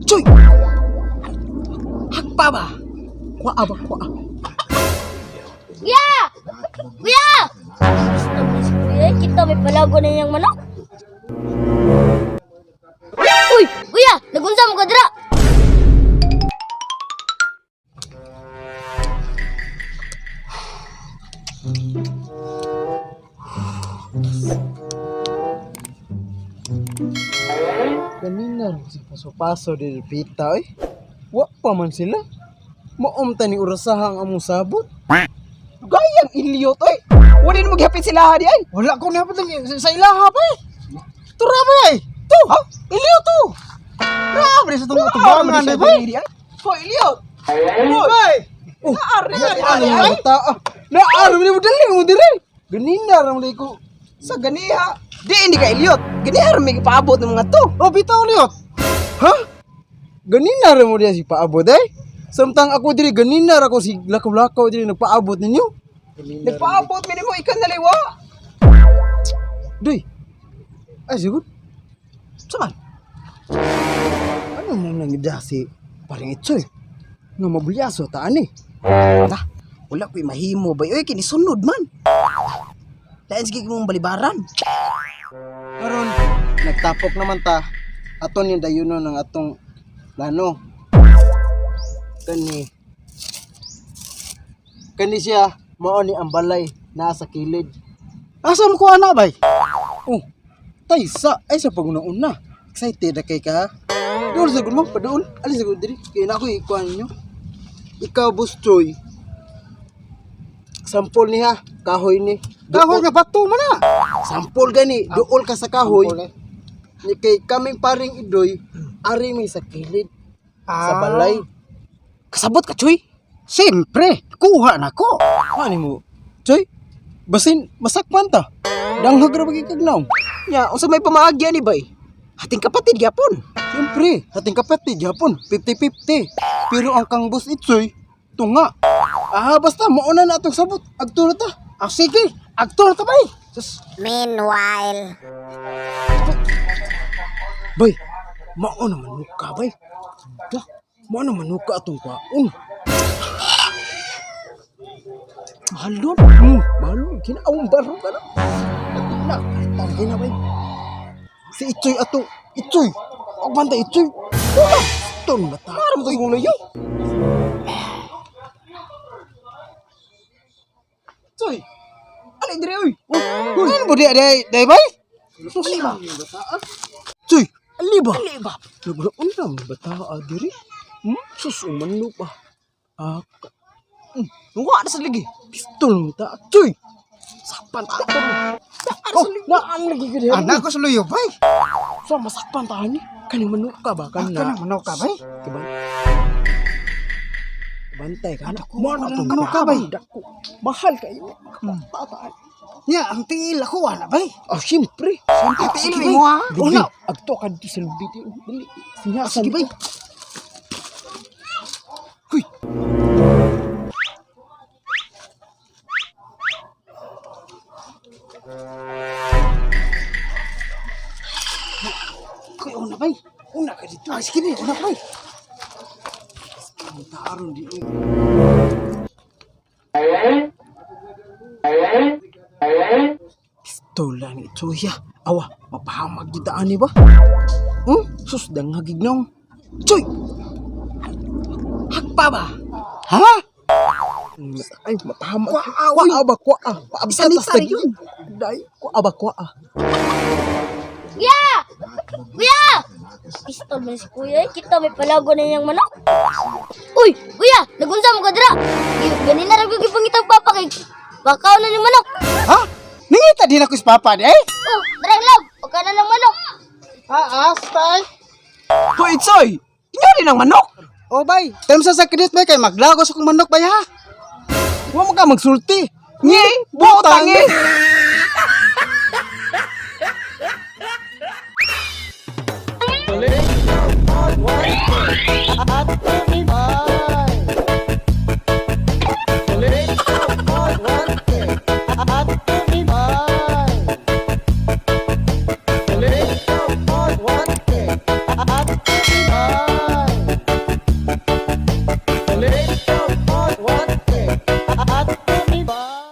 Choy! Hakpa ba? Kuha ba kuha? Kuya! Kuya! Gusto mo si Kuya, kita may palago na niyang manok. Uy! Kuya! Nagunsa mo ka dira! Kanina rin si paso-paso di pita eh. Wa pa man sila. Maumta ni urasahang among sabot. Gayang ilyot oy. Wala na maghapit sila di ay. Wala ko na sa ilaha pa eh. Tura ba eh? To! Ha? Ilyot to. Grabe sa itong tubangan Di eh ba? ay. Ko ilyot. Hoy! Oh, Naar ni ano ay. yung bata? Ah, Naaro ni mo dali mo dire. Ganina ra mo ko. Sa ganiha. Di hindi ka ilyot. Ganiha ra may gipaabot ng mga to. Oh, bitaw liyot. Ha? Ganina ra mo diya si paabot eh. Samtang ako diri ganina ra ko si lakaw-lakaw diri nagpaabot ninyo. Nagpaabot mi nimo ikan naliwa. Doy. Ay siguro. Saman? Ano mo nang si paring itsoy? Nga mabulyaso ta ani. Nah, wala ko'y mahimo bay. Oy, kinisunod man. Lain sige mong balibaran. Karon nagtapok naman ta aton yung dayuno ng atong plano. Kani kani siya mao ni ang balay naa sa kilid. Asa mo ko ana bay? Oh, taysa ay sa paguna-una. Excited na kay ka. Dool sa mo, paduol. Ali sa diri. Kay na ako ikuan ninyo. Ikaw boss Troy. Sampol niya, kahoy ni. Kahoy nga bato man na. Sampol gani, duol ka sa kahoy. Sampol, eh. Ni kay kaming paring idoy, ari may sa kilid, sa Ah. balay. Kasabot ka, Chuy. Siyempre, kuha na ko. Ano mo? Choy, basin masakpan ta. Danghag ra bagay kagnaw. Nya, unsa may pamaagya ni bay? Hating kapatid gyapon. Siyempre, ating kapatid Japon, 50-50. Pero ang kang boss itsoy, tunga. Ah, basta mauna na atong sabot. Agturo ta. Ah, sige, agtor ta bay. Sus, Meanwhile. bay, mauna manuka bay. Da, mauna manuka atong kwaon. Mahalon. Malo, ginaawang baro ka na. Na, tangin na bay. Si Itchoy ato, Itchoy. Ang banta Itchoy. Wala. Ton mata. Para mo kong layo. Itchoy. Ano dire oy? Uy, ano ba di di di bay? Ali ba? Itchoy, ali ba? Ali ba? Naglaon na ang bata diri. Sus, umano pa. Ah, Nunga na sa ligi. pistol mo ta. Itchoy. Sakpan ta to. Oh, naan lagi ka diha. Anak ko sa luyo bay. So, masakpan ta ani. Kaning manuka ba Ah, kan na? kanang manok ka bay. Diba? Bantay ka na. Dako, Mo na kanang tong manok ka, bay. Dako. Mahal kayo. Tataan. Nya, ang tiil ako ana bay. Ah, siyempre. Siyempre, Tiil sige, mo ha. Dili. Una. Agto ka dito sa lubi. Dili. Sinyasan. Sige bay. Huy. Ako'y una bay. Una ka dito. Ah, sige bay, una ka bay. Ang taron di. Pistola ni Choya. Awa, mapahamag di daan ni ba? Sus, danghagig naong. Choy! Hakpa ba? Ha? Ay, mapahamag. Kuha ba, kuha. Isa ni Paabsatas yun. Day, kuha ba, kuha. Kuya! Kuya! Pistol man si Kuya, kita may palago na niyang manok. Uy! Kuya! Nagunsa mo ka dira! Ganina ra ko gipangitang papa kay bakaw na ni manok. Ha? Ningita din ako sa papa di ay. Oh, darang love, baka na ng manok. Ah, astay. Hoy, Itsoy! Inyo rin ang manok! Oh bay, term sa sakit bay kay maglagos akong manok bay ha. Huwag mo ka magsulti. Ngi! Butang eh!